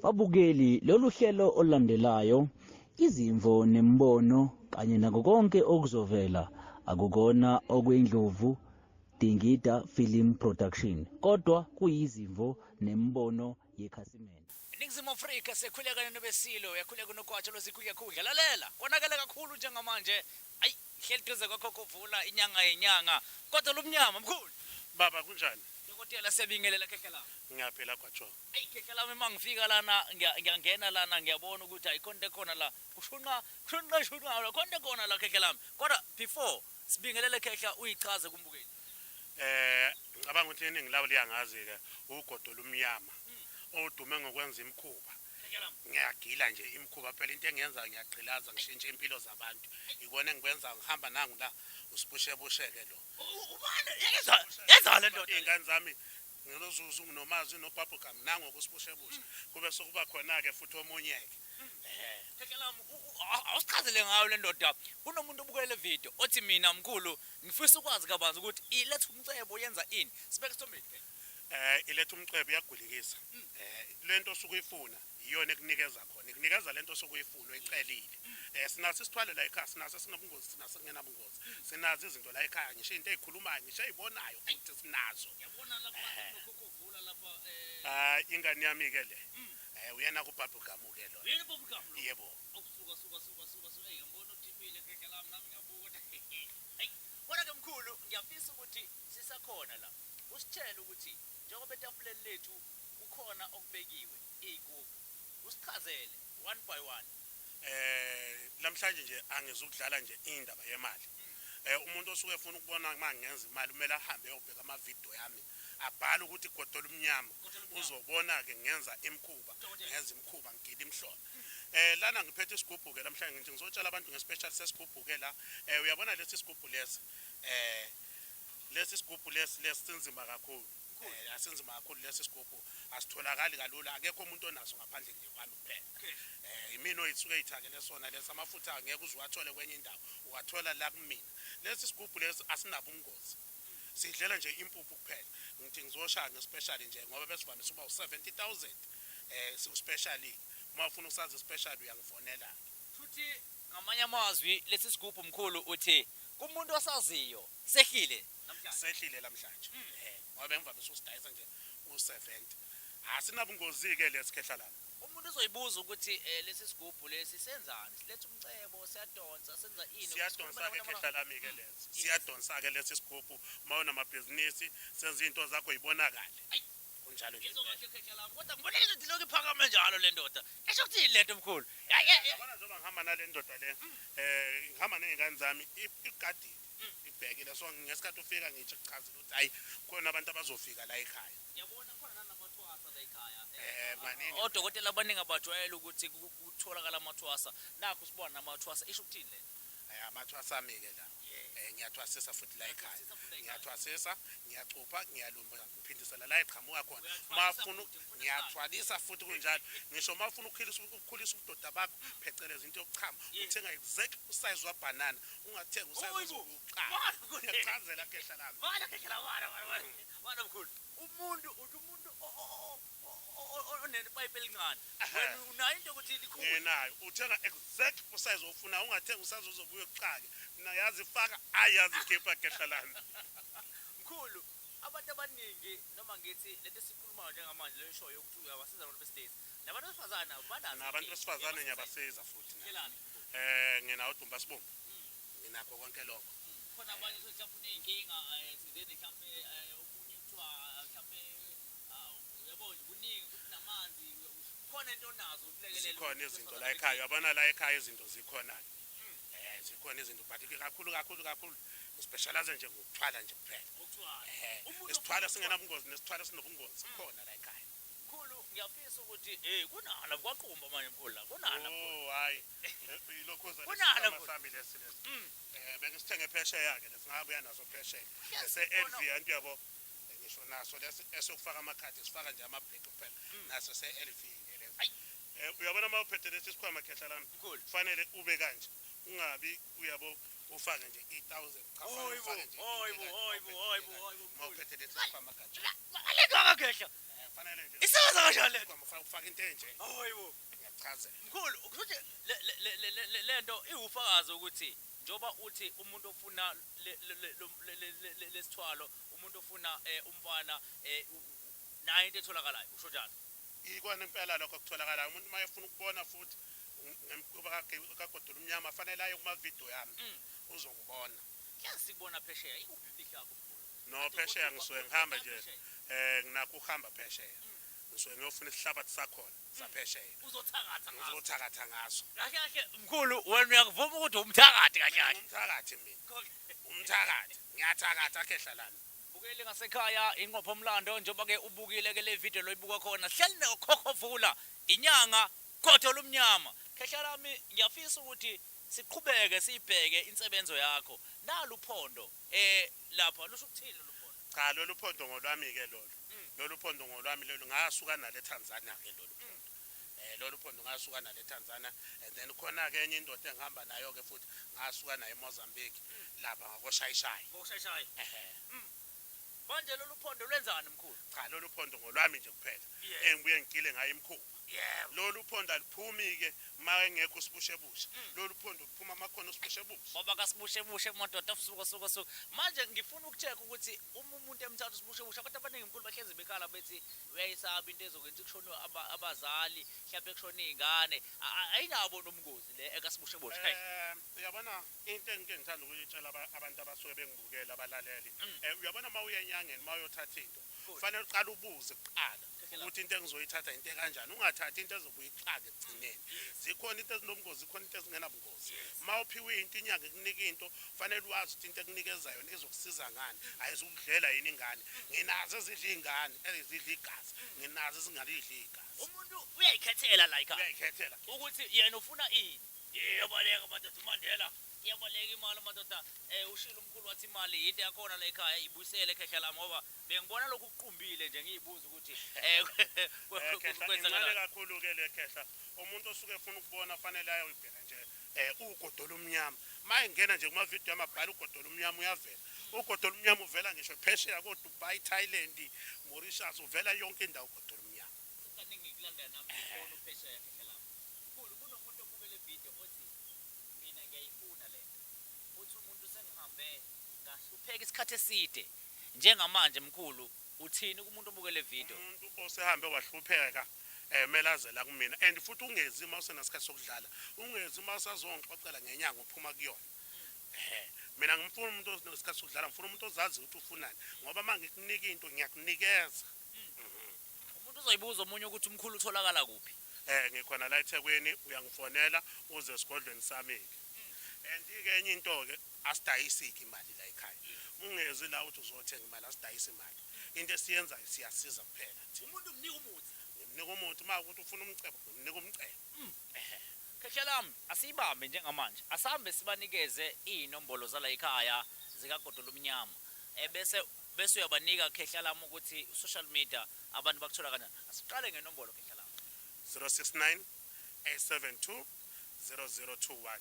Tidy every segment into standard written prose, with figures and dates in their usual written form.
Babukeli, lolu hlelo olulandelayo, izimvo nemibono kanye nako konke okuzovela akukona okwendlovu Dingida Film Production kodwa kuyizimvo nemibono yekhasimende. Ningizimu Afrika sekhulekane nobesilo yakhuleka nogwatsha lwezikhudlakhudla lalela konakele kakhulu njengamanje ayi hleli duze kwakho kuvula inyanga yenyanga kodwa lumnyama mkhulu Baba kunjani? Dokotela siyabingelela khehla lami. Ngiyaphila Gwajo. Ayi khehla lami uma ngifika lana ngiyangena lana ngiyabona ukuthi ayikhona into ekhona la. Kushunqa kushunqa shunqa la khona into ekhona la khehla lami. Kodwa before sibingelele khehla uyichaze kumbukeli. Ngicabanga ukuthi iningi labo liyangazi ke ugodo lumnyama odume ngokwenza imikhuba. Ngiyagila nje imikhuba phela into engiyenzayo ngiyagqilaza ngishintshe impilo zabantu. Ikona engikwenzayo ngihamba nangu la usibushebusheke lo. Ubani yezwa yezwa le ndoda. Iy'ngane zami nginozuzu nginomazi nobubblegum nango kusibushebushe kube sokuba khona-ke futhi omunye-ke. Khehla lami awusichazele ngayo le ndoda. Kunomuntu obukele le video othi mina mkhulu ngifisa ukwazi kabanzi ukuthi iletha umcebo yenza ini. Sibeke isithombeni. Iletha umcebo iyagwilikisa. Lento osuke uyifuna iyona ekunikeza khona. Ikunikeza lento osuke uyifuna oyicelile. Sinaso isithwalo la ekhaya, sinaso esinobungozi, sinaso esingenabungozi. Sinazo izinto la ekhaya, ngisho into ezikhulumayo, ngisho ezibonayo futhi sinazo. Yabona lapha kunokhokhovula lapha Hayi ingane yami ke le. Uyena ku bubblegum ke lo. Uyena bubblegum lo. Yebo. Okusuka suka suka suka suka hey ngibona uthipile khehla lami nami ngiyabuka. Hey kodwa ke mkhulu ngiyafisa ukuthi sisakhona la. Usitshele ukuthi njengoba etafuleni lethu kukhona okubekiwe iy'gubhu usichazele one by one. Namhlanje nje angizukudlala nje indaba yemali. Umuntu osuke efuna ukubona uma ngenza imali kumele ahambe eyobheka ama-video yami abhale ukuthi godola umnyama uzobona ke ngenza imikhuba ngenza imikhuba ngigila imihlola. Lana ngiphethe isigubhu ke namhlanje ngithi ngizotshela abantu nge-special sesigubhu ke la. Uyabona lesi sigubhu lesi lesi sigubhu lesi lesi sinzima kakhulu. Asinzima kakhulu lesi sigubhu asitholakali kalula akekho umuntu onaso ngaphandle nje kwami kuphela. Imina oyithuke ithakele sona lesi amafutha angeke uze uwathole kwenye indawo uwathola la kumina. Lesi sigubhu lesi asinabo ubungozi. Sidlela nje impuphu kuphela. Ngithi ngizoshaya nge-special nje ngoba besivamise ukuba u-70,000 siku-special. Uma ufuna ukusazi special uyangifonela. Futhi ngamanye amazwi lesi sigubhu mkhulu uthi kumuntu osaziyo sehlile namhlanje. Sehlile namhlanje. Ngoba bengivamise ukusidayisa nje u-70. Asinabungozi ke lesi khehla lami. Umuntu uzoyibuza ukuthi lesi sigubhu lesi senzani? Siletha umcebo, siyadonsa, senza ini? Siyadonsa ke khehla lami ke lesi. Siyadonsa ke lesi sigubhu uma unamabhizinisi senza into zakho ibonakale. Kunjalo nje. Ngizwa kahle khehla lami kodwa ngibona le ndoda ilokhu iphakame njalo le ndoda. Esho ukuthini le nto mkhulu? Yabona njengoba ngihamba nale ndoda le ngihamba ney'ngane zami igadile ibhekile so ngesikhathi ufika ngitsho kuchazela ukuthi hayi khona abantu abazofika la ekhaya. Yabona khona nanamathwasa la ekhaya. Maningi. Odokotela abaningi abajwayele ukuthi kutholakala amathwasa. Nakho sibona namathwasa isho ukuthini le? Amathwasa ami ke la. Ngiyathwasisa futhi la ekhaya. Ngiyathwasisa, ngiyacupha, ngiyalumba, ngiphindisela la eqhamuka khona. Mafuna ngiyathwalisa futhi kunjalo. Ngisho mafuna ukukhulisa ubudoda bakho phecelezi into yokuchama, uthenga exact usize wa banana, ungathenga usize wokuqala. Ngiyachazela khehla lami. Bala khehla bala bala. Bala mkhulu. Umuntu uthi umuntu onepayipi elincane. Wena unayo into ukuthi likhulu. Nginayo. Uthenga exact usize ofuna, ungathenga usize ozobuye uxake. Mina yazi faka ayazi khipha khehla lami. Mkhulu, abantu abaningi noma ngithi lento esikhulumayo njengamanje leyo show yokuthi uyabasiza abantu besilisa. Nabantu besifazane banazo. Nabantu besifazane ngiyabasiza futhi. Nginawo uDumba Sibomvu. Nginakho konke lokho. Khona abanye mhlawumbe uneyinkinga thizeni mhlawumbe omunye kuthiwa mhlawumbe uyabo nje kuningi futhi namanzi khona into onazo ukulekelela. Zikhona izinto la ekhaya. Uyabona la ekhaya izinto zikhona. Zikhona izinto but ke kakhulu kakhulu kakhulu specialize nje ngokuthwala nje kuphela. Ngokuthwala. Isithwala singenabungozi nesithwala sinobungozi khona la ekhaya. Mkhulu ngiyafisa ukuthi kunala kwaqumba manje mkhulu la kunala. Oh hayi. Ilokho Kunala mkhulu. sami lesi lesi. Bengisithenge phesheya ke lesingabuya naso phesheya. Ese LV anti yabo ngisho naso lesi esokufaka amakhadi sifaka nje ama black kuphela. Naso se LV ke lesi. Uyabona uma uphethe lesi sikhwama khehla lami kufanele ube kanje. Ungabi uyabo ufake nje i1000 cha ufake nje. Hayibo hayibo hayibo hayibo. Uma uphethe lesi sikhwama kanje. Alekho khehla. Fanele nje. Isebenza kanjani lento? Ufaka ufaka into enje. Hayibo. Ngiyachazela. Mkhulu, kusho le nto iwufakazi ukuthi njoba uthi umuntu ofuna lesithwalo, umuntu ofuna umfana, nayo into etholakalayo, usho njalo? Ikona impela lokho okutholakalayo. Umuntu uma efuna ukubona futhi ngemikhuba kaGodolo Umnyama, fanele aye kuma-video yami, uzongibona. Yazi sikubona phesheya, ikuphi imfihlo yakho, mkhulu? No, phesheya ngisuke ngihamba nje, nginakho ukuhamba phesheya, ngisuke ngiyofuna isihlabathi sakhona saphesheya. Uzothakatha ngaso? Ngizothakatha ngaso. Kahle kahle mkhulu, wena uyakuvuma ukuthi umthakathi kahle kahle? Umthakathi mina, umthakathi, ngiyathakatha, khehla lami. Bukele ngasekhaya, ingqopho mlando, njengoba ke ubukile ke le video loyibuka khona, hleli noKhokhovula, inyanga Godolo Omnyama. Khehla lami, ngiyafisa ukuthi siqhubeke siyibheke insebenzo yakho. Nalu phondo lapha, lusho ukuthini lolu phondo? Cha, lolu phondo ngolwami-ke lolu. Lolu phondo ngolwami lolu, ngasuka nalo eTanzania-ke lolu phondo. Lolu phondo ngasuka nalo eTanzania, and then khona-ke enye indoda engihamba nayo-ke futhi, ngasuka nayo eMozambique, lapha ngakoshayishayi. Ngokushayishayi. Ehe. Manje lolu phondo lwenzani, mkhulu? Cha, lolu phondo ngolwami nje kuphela, engibuye ngigile ngayo imikhuba. Lolu phondo aliphumi-ke uma engekho usibushebushe. Lolu phondo luphuma amakhona usibushebushe. Baba kasibushebushe, madoda, suka suka suka. Manje ngifuna uku-check ukuthi uma umuntu emthatha usibushebushe, abantu abaningi mkhulu bahlezi bekhala bethi uyayisaba into ezokwenza kushone abazali, mhlawumbe kushone iy'ngane. Ayinabo nomngozi le ekasibushebushe? Hey. Uyabona into engike ngithanda ukuyitshela abantu abasuke bengibukela, abalaleli. Uyabona uma uya enyangeni, uma uyothatha into, kufanele uqale ubuze kuqala ukuthi into engizoyithatha into ekanjani. Ungathathi into ezobuye ixake ekugcineni. Zikhona into ezinobungozi, zikhona into ezingenabungozi. Uma uphiwe into inyanga ikunika into, kufanele wazi ukuthi into ekunikeza yona izokusiza ngani, ayizukudlela yini ingane. Nginazo ezidla iy'ngane, ezidla igazi, nginazo ezingalidli igazi. Umuntu uyayikhethela la ekhaya. Uyayikhethela. Ukuthi yena ufuna ini. Iyabaleka madoda, uMandela. Iyabaleka imali madoda. Ushilo umkhulu wathi imali into yakhona la ekhaya, ibuyisele khehla lami, ngoba bengibona lokhu kuqumbile nje, ngiyibuza ukuthi Khehla, kwenzakalani. Incane kakhulu-ke le khehla. Umuntu osuke efuna ukubona fanele ayoyibheka nje uGodolo Omnyama. Uma engena nje kumavidiyo amabhala uGodolo Omnyama, uyavela. UGodolo Omnyama uvela ngisho phesheya ko-Dubai, Thailand, Mauritius, uvela yonke indawo uGodolo Omnyama. Kaningi ngikulandela nami, ngibona uphesheya, khehla lami. Mkhulu, kunomuntu obukele video othi mina ngiyayifuna lento. Uthi umuntu sengihambe ngahlupheka isikhathi eside. Njengamanje mkhulu, uthini kumuntu obukele video? Umuntu osehambe wahlupheka, kumele aze la kumina, and futhi ungezi uma usenasikhathi sokudlala, ungezi uma usazongixoxela ngenyanga uphuma kuyona. Mina ngimfuna umuntu onesikhathi sokudlala, ngifuna umuntu ozazi ukuthi ufunani, ngoba uma ngikunika into ngiyakunikeza. Umuntu uzoyibuza omunye ukuthi umkhulu utholakala kuphi? Ngikhona la eThekwini, uyangifonela uze esigodlweni sami-ke. And-ke enye into-ke, asidayisi-ke imali la ekhaya. Ungezi la uthi uzothenga imali, asidayisi imali. Into esiyenzayo siyasiza kuphela thina. Umuntu umnika umuthi? Ngimnika umuthi. Uma ukuthi ufuna umcebo, ngimnika umcebo. Khehla lami, asiyibambe njengamanje, asambe sibanikeze iy'nombolo zala ekhaya zikaGodolo Omnyama, bese uyabanika, khehla lami, ukuthi social media abantu bakuthola kanjani. Asiqale ngenombolo, khehla lami. 069 872 0021.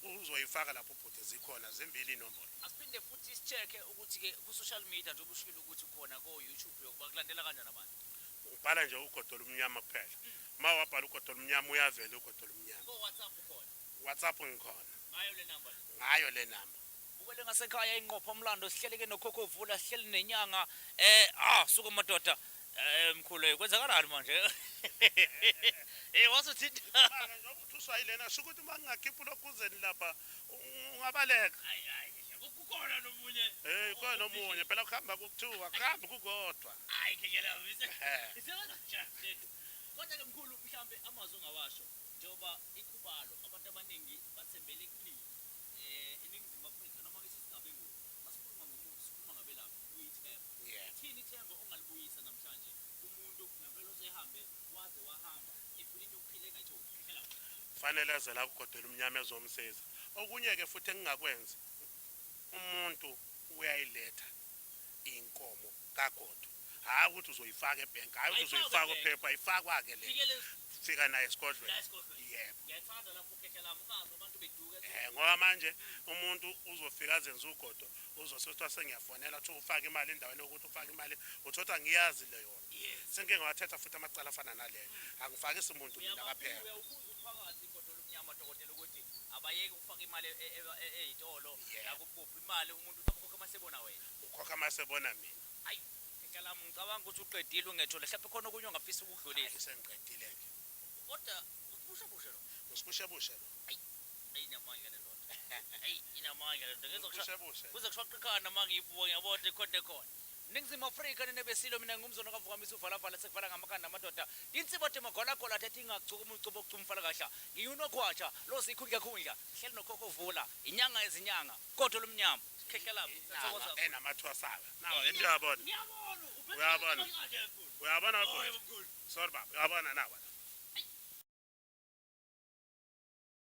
Uzoyifaka lapho ubhuti, zikhona zimbili inombolo. Asiphinde futhi si-check-e ukuthi-ke ku-social media, njengoba ushilo ukuthi ukhona ko-YouTube, bakulandela kanjani abantu? Ubhala nje uGodolo Omnyama kuphela. Uma wabhala uGodolo Omnyama, uyavela uGodolo Omnyama. Ko-WhatsApp ukhona? WhatsApp ngikhona. Ngayo le namba le? Ngayo le namba. Bukele ngasekhaya, ingqopho mlando, sihleli ke noKhokhovula, sihleli nenyanga. Suka madoda. Mkhulu, kwenzakalani manje? Wasuthi Manje njengoba uthuswa yilena, sho ukuthi uma ngingakhipha ulokhuzeni lapha ungabaleka. Hayi hayi, kukhona nomunye. Khona omunye phela, kuhamba kuthiwa kuhambi kukodwa. Hayi khehla, isebenza njani? Kodwa ke mkhulu, mhlambe amazwi ongawasho, njengoba ikhubalo abantu abaningi bathembele kulini eNingizimu Afrika, noma ke sisingabe nguni. Masikhuluma ngomuthi, sikhuluma ngabelaphi, kuyithemba. Thini ithemba ongalibuyisa namhlanje kumuntu ngempela osehambe waze wahamba efuna into yokuphila engayitholi? Khehla. Fanele eze la kuGodolo Umnyama ezomsiza. Okunye-ke futhi engingakwenzi, umuntu uyayiletha inkomo kagodo, hhayi ukuthi uzoyifaka ebhenki, hhayi ukuthi Ayifakwa uzoyifaka ebhenki. uphepha, ayifakwa-ke le. Fikele Fika naye esigodlweni. La esigodlweni. Yebo. Ngiyathanda lapho khehla lami ungazi abantu beduka. Ngoba manje umuntu uzofika azenze ugodo, uzosothiwa sengiyafonela kuthiwa ufake imali endaweni yokuthi ufake imali, uthotha ngiyazi leyo nto. Sengike ngawathetha futhi amacala afana naleyo. Angifakisi muntu mina kaphela. Uyawukhuza umphakathi igodo lomnyama dokotela ukuthi abayeke ukufaka imali ey'tolo nakuphi imali umuntu ukhokha uma sebona wena. Ukhokha uma sebona mina. Ayi, khehla lami ngicabanga ukuthi uqedile ungethole. Mhlawumbe khona okunye ongafisa ukudlulisa. Sengiqedile-ke. Kodwa usibushebushe lo. Usibushebushe lo. Ayi, inamandla le ndoda. Ayi, inamandla le ndoda. Usibushebushe. Kuze kushoqa ikhanda uma ngiyibuka ngiyabona ukuthi khona khona. Ningizimu Afrika nene besilo mina ngumzono kavukamisa uvalavala sekuvala ngamakhanda amadoda. Insibo de magolagola thethi ingachuka umuntu ucuba umfala kahla. Ngiyunokhwatsha lo sikhundla khundla. Hleli nokhokho vula inyanga ezinyanga kodwa lomnyama. Khehla lami. Inyanga enamathwasana. Nawa into uyabona. Ngiyabona. Uyabona. Uyabona Oh, bhuti. Sorry baba, uyabona nawa.